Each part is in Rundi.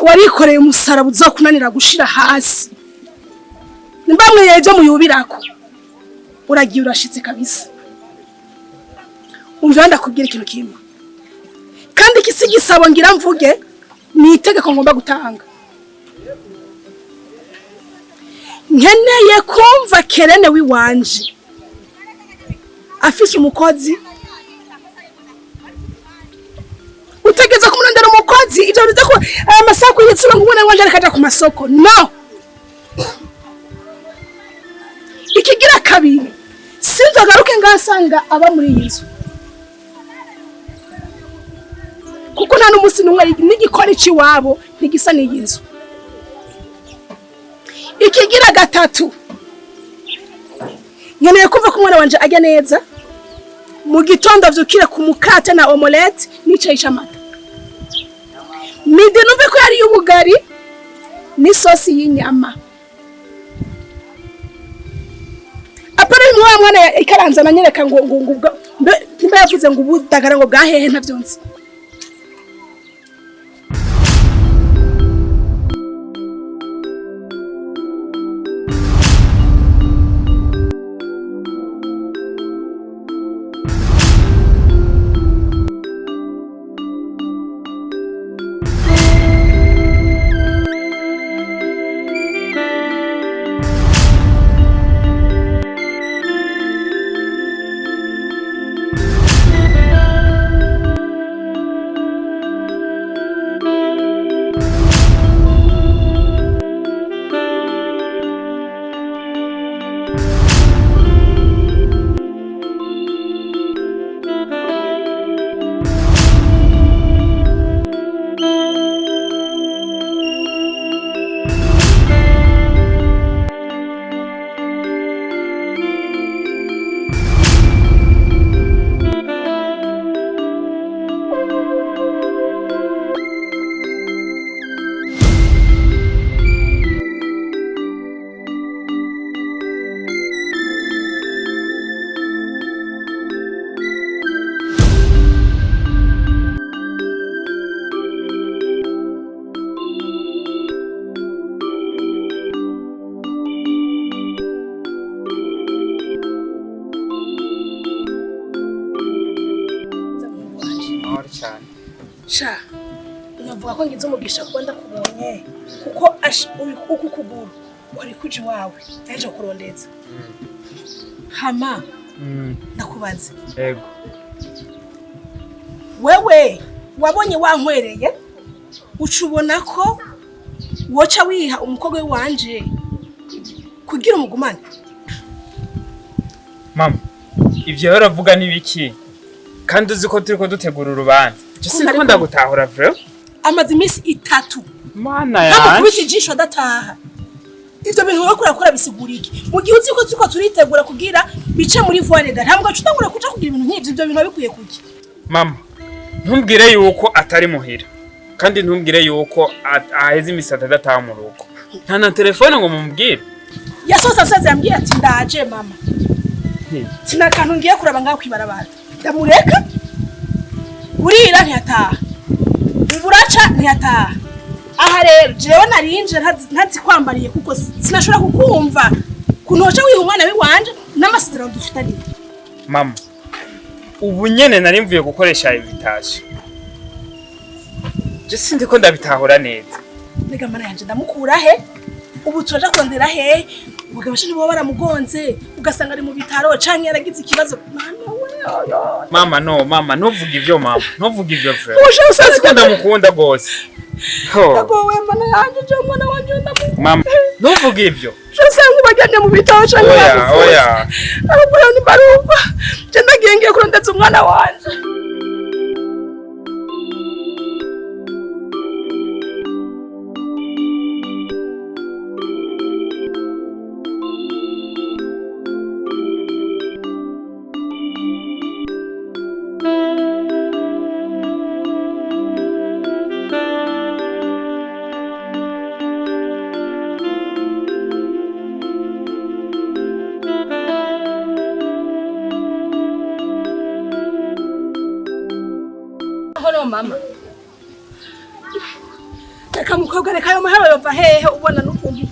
Warikoreye umusaraba uzokunanira gushira hasi. Nimba mwiyeje muyubirako, uragiye urashitse kabisa. Umva, ndakubwira ikintu kimwe, kandi iki si igisabo ngira mvuge, ni itegeko ngomba gutanga. Nkeneye kumva Kerene w'iwanje afise umukozi. Utegeza kumurondera umukozi. Ivyo bivuze ko aya masaha kuyitsura ngo umwana wanje ariko aja ku masoko, no ikigira kabiri sinzogaruke ngasanga aba muri iyi nzu, kuko nta n'umunsi n'umwe n'igikoni c'iwabo ntigisa n'iyi nzu. Ikigira gatatu, nkeneye kumva ko umwana wanje ajya neza mu gitondo, avyukire ku mukate na omelette n'icayi c'amata. Midi numve ko yariye ubugari n'isosi y'inyama. Apana bimwe wa mwana ikaranza ananyereka ngo mbe yavuze ngo ubudagara ngo bwahehe, ntavyo nzi. Amahoro cyane. Sha, navuga ko ngize umugisha kuba ndakubonye, kuko uku kuguru kwari kuja iwawe, naje kurondeza. Hama ndakubaza. Yego. Wewe wabonye wankwereye, uca ubona ko woca wiha umukobwa w'iwanje kugira umugumane? Mama, ivyo rero uravuga ni biki? Kandi uzi ko turiko dutegura urubanza. Je siniko ndagutahura vrai? Amaze iminsi 3 Mana ntamukubita yanje. ijisho adataha. Ivyo bintu wowe kurakora bisigura iki, mu gihe uzi ko turiko turitegura kugira bice muri voie légale? Ntabwo uca utangura kuja kugira ibintu nk'ivyo. Ivyo bintu wabikuye kuki? Mama, ntumbwire yuko atari muhira. Kandi ntumbwire yuko aheze imisi adataha mu rugo. Nta na telefone ngo mumubwire. Yasohotse asaze, yambwiye ati: "Ndaje mama, sina akantu ngiye kuraba ngaho kwibarabara." Ndamureka, burira ntiyataha, buraca ntiyataha. Aha rero jewe narinje ntazikwambariye, kuko sinashobora kukumva kuntu woca wiha umwana w'iwanje n'amasezerano dufitaniye. Mama, ubu nyene nari mvuye gukoresha invitation. Je sindiko ndabitahura neza. Mbega mana yanje, ndamukura he ubu? Turaja kurondera he? Ubwo nibo baramugonze, ugasanga ari mu bitaro canke yaragize ikibazo. Mana we, oyo. Mama, no, mama, ntuvuge ivyo, mama. Ntuvuge ivyo vrai. Uje usazi. Siko ndamukunda gose. Ho. Ndagowe mana yanje, je umwana wanje ndamukunda. Mama, ntuvuge ivyo. Usanga ubajyanye mu bitaro canke Oya, bamufunze. oya. Ahubwo ni barumva je ndagiye, ngiye kurondeza umwana wanje. Horo mama. Reka mukobwa, reka ayo mahera yova hehe ubona n'ukuntu.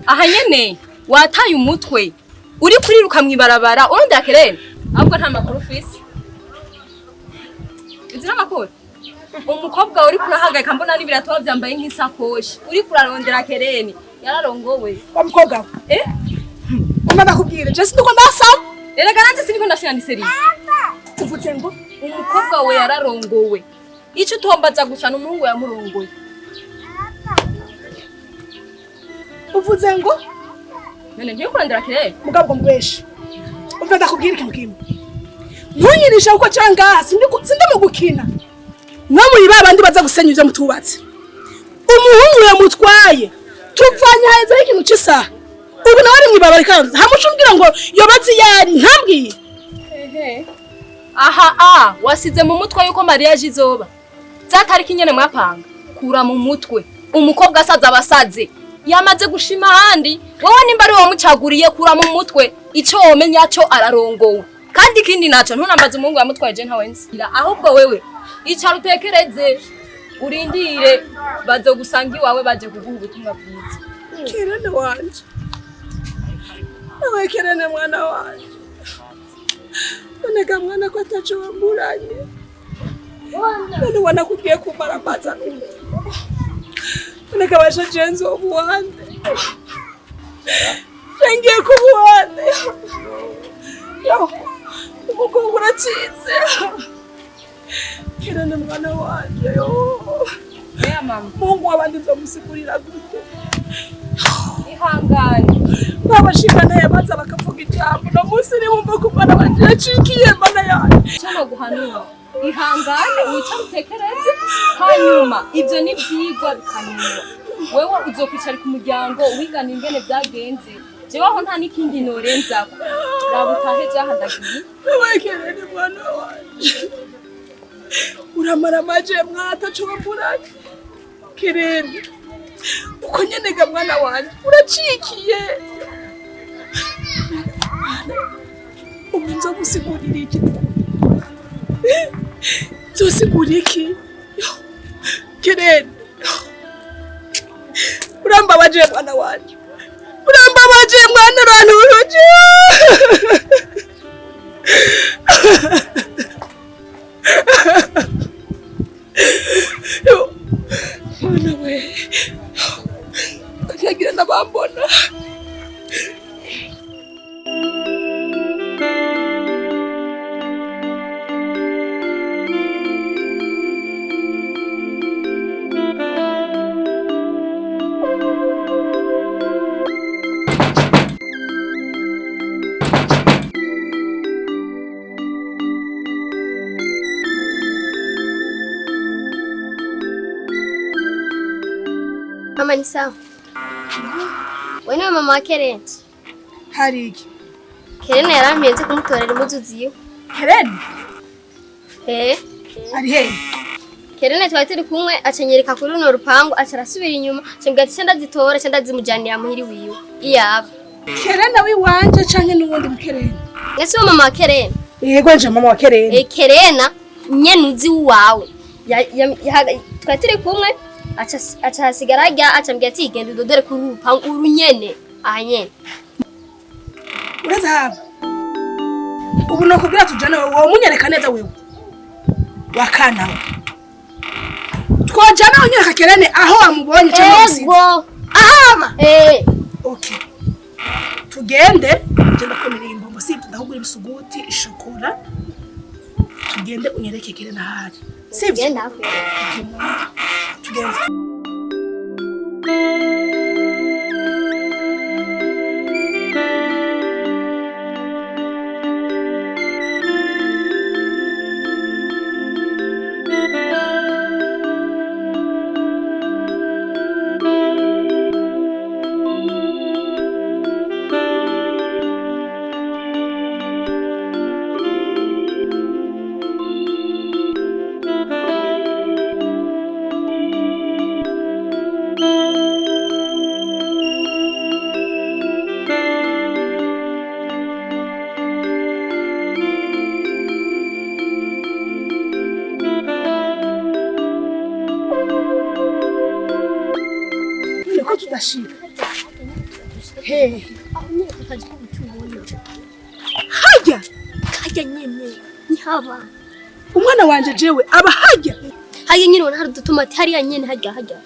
Aha nyene wataye umutwe uri kuriruka mw'ibarabara urondera Kerene, ahubwo nta makuru ufise. Uzi n'amakuru? Umukobwa uri kurahangayika mbona n'ibirato byambaye nk'isakoshi, uri kurarondera Kerene yararongowe. Wa mukobwa we. Eh? Umva ndakubwira, je siniko ndasaba. Erega nanje siniko ndashira ni seri. Uvuze ngo Umukobwa we yararongowe. Ico utombaza gusa n'umuhungu yamurongoye. Uvuze ngo None ntiyo kurondera Kerene? Mugabo ngo mubeshe. Umva ndakubwira ikintu kimwe. Ntunyirisha kuko cyanga sindi mu gukina. Mwe muri babandi baza gusenya ivyo mutubatse. Umuhungu yamutwaye. Tuvanye heza ikintu c'isaha. Ubu nawe ari mwibabara kandi hamucumbwira ngo yobazi yari ntambwiye. Ehe. Aha a wasize mu mutwe yuko mariage izoba. Zatariki nyene mwapanga. Kura mu mutwe. Umukobwa asaza abasaze. Yamaze gushima ahandi. Wowe nimba ari wowe mucaguriye kura mu mutwe. Ico womenya cyo ararongowe. Kandi ikindi naco ntunambaze umuhungu yamutwaye je ntawe nzi. Ahubwo wewe icara utekereze urindire bazogusanga iwawe baje kuguha ubutumwa bwiza. Kerene wanje. Nawe Kerene mwana wanje. None ga mwana ko ataco wamburanye. None wanakubwiye kumarambaza n'ubu. None kabasha jenzo ubuwande. Ngiye kubuwande. Yo, umugongo uracitse. Kerene mwana wanje yo. Ya mama. Mungu wabandi nzomusigurira gute? Ihangane. Babashimana yabaza bakavuga ijambo. No munsi ni wumva ko umwana wanje yacikiye mana yanjye. Cyo no guhanura. Ihangane wicare utekereze hanyuma ibyo ni byigwa bikanura. Wewe uzokwicara ku muryango wigana ingene byagenze. Jewe aho nta n'ikindi norenzako. Raba utahe jahandagiye. Nawe Kerene mwana wanje. Uramara amaje mwata cyo wamburanye. Kerene. Uko nyene ga mwana wanje uracikiye. Ubu nzogusigurira iki? Nzosigura iki? Kerene. Urambabaje mwana wanje. Urambabaje mwana uranturuje. Mwana we. Kagira nabambona. Mama ni sawa. Wewe ni mama wa Kerene. Hari iki? Kerene yarampenze kumutorera impuzu ziwe. Kerene? Eh. Ari he? Kerene twari turi kumwe acanyereka kuri runo rupangu aca arasubira inyuma cambwira ati ndazitora ndazimujanira muhiri wiwe. Iyaba. Kerene wiwanje canke n'uwundi mukerene? Ese uwo mama wa Kerene? Yego nje mama wa Kerene. Eh Kerena nyene uzi wawe. Twari turi kumwe aca hasigara arya acambwira ati genda udodore kuri rupangu urunyene aha nyene. Uraza haba. Ubu nokubwira tujane wowe munyereka neza wewe. Wakana. Twojana unyereka Kerene aho wamubonye cyangwa gusize. Ego. Ahaba. Eh. Okay. Tugende genda komera imbombo sibyo ndahugura ibisuguti ishokora. Tugende unyereke Kerene ahari. Sibyo? Genda. Tugende. Ndashika hehe? Aho nyene ku kazi k'ubucubona. Hajya? Kajya nyene nihaba. Umwana wanje jewe aba hajya? Hajya nyene ubona hari udutomati hariya nyene, hajya hajya.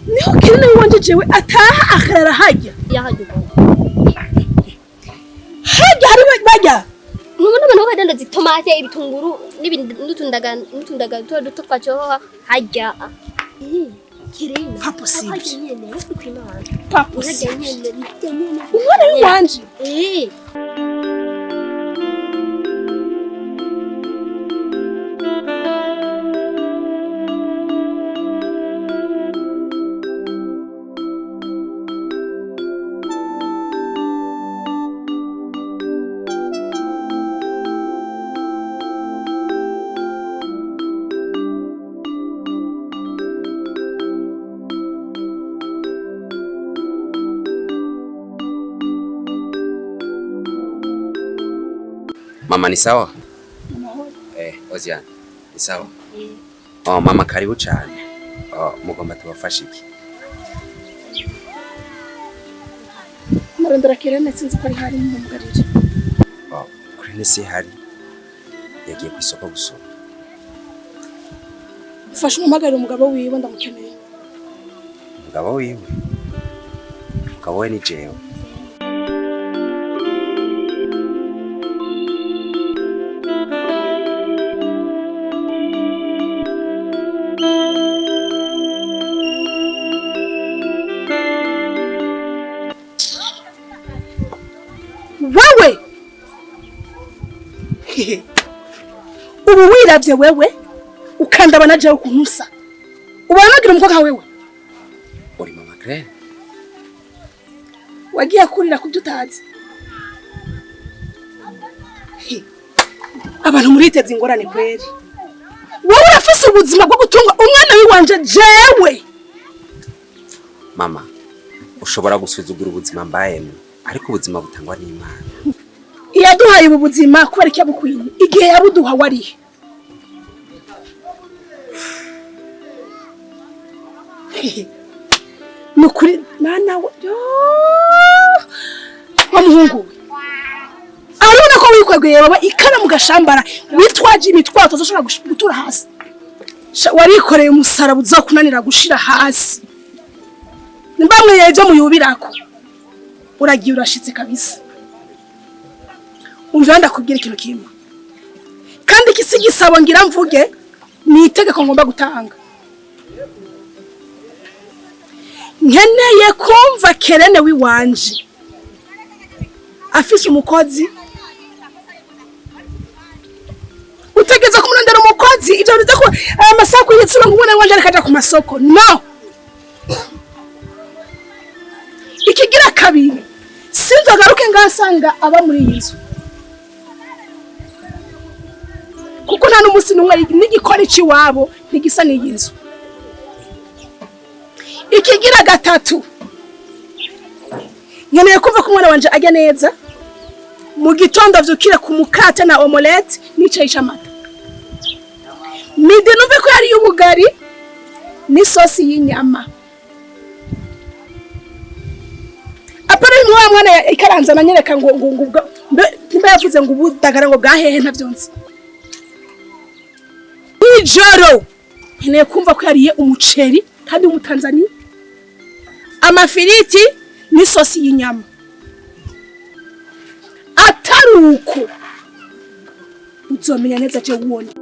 Niho Kirene wanje jewe ataha akarara hajya? Ya, hajya ubona. Hajya hari bajya? Nubona abantu badandaza itomate, ibitunguru n'ibindi n'utundaga n'utundaga duto duto twacohoha hajya. Eh, Kirene. Pas possible. Hajya nyene, uri kwimana. Pas Hajya possible. nyene, hajya nyene. Umwana w'iwanje? Eh. Mama, ni sawa? Eh, Ozian, ni sawa? Oh, mama, karibu cyane. Oh, mugomba tubafashe iki? Narondera Kirene, sinzi ko ari hari mu mugarire. Oh, kuri si hari. Yagiye ku isoko gusura. Fasha umumagarire umugabo wiwe, ndamukeneye. Umugabo wiwe? Umugabo we ni jewe. Wewe, ubu wiravye wewe ukandaba na jewe ukuntu usa, ubona nagira umukobwa nka wewe? Uri mama Claire? Wagiye kurira kubyo utazi. He, abantu muriteze ingorane kweri. Wowe urafise ubuzima bwo gutunga umwana wiwanje jewe? Mama, ushobora gusuzugura ubuzima mbayemo, ariko ubuzima butangwa n'Imana. Iyaduhaye ubu buzima kubera icyo bukwiye, igihe yabuduha warihe? Ni ukuri mwana we, yoo! Wa muhungu we, arabona ko wikwegeye baba ikara mu gashambara, witwaje imitwaro utazashobora gutura hasi. Warikoreye umusaraba uzokunanira gushira hasi. Nimbamwe ibyo muyubirako, uragiye urashitse kabisa. Umva, ndakubwira ikintu kimwe, kandi iki si gisabo ngira mvuge, ni itegeko ngomba gutanga. Nkeneye kumva Kerene wiwanje afise umukozi. Utegeza kumurondera umukozi. Ivyo bivuze ko aya masaha y'igitsina ngo umwana wanje ariko aja ku masoko, no. Ikigira kabiri, sinzagaruke ngasanga aba muri iyi nzu, kuko nta n'umunsi n'umwe n'igikoni c'iwabo ntigisa n'iyi nzu. Ikigira gatatu, nkeneye kumva ko umwana wanje ajya neza mu gitondo, avyukire ku mukate na omelette n'icayi c'amata. Midi numve ko yariye ubugari n'isosi y'inyama. Apana bimwe wa mwana ikaranza ananyereka ngo nimba yavuze ngo ubudagara ngo bwahehe, ntavyo nzi. Nijoro nkeneye kumva ko yariye umuceri kandi w'umutanzania, amafiriti n'isosi y'inyama. Atari uko, uzomenya neza je wundi.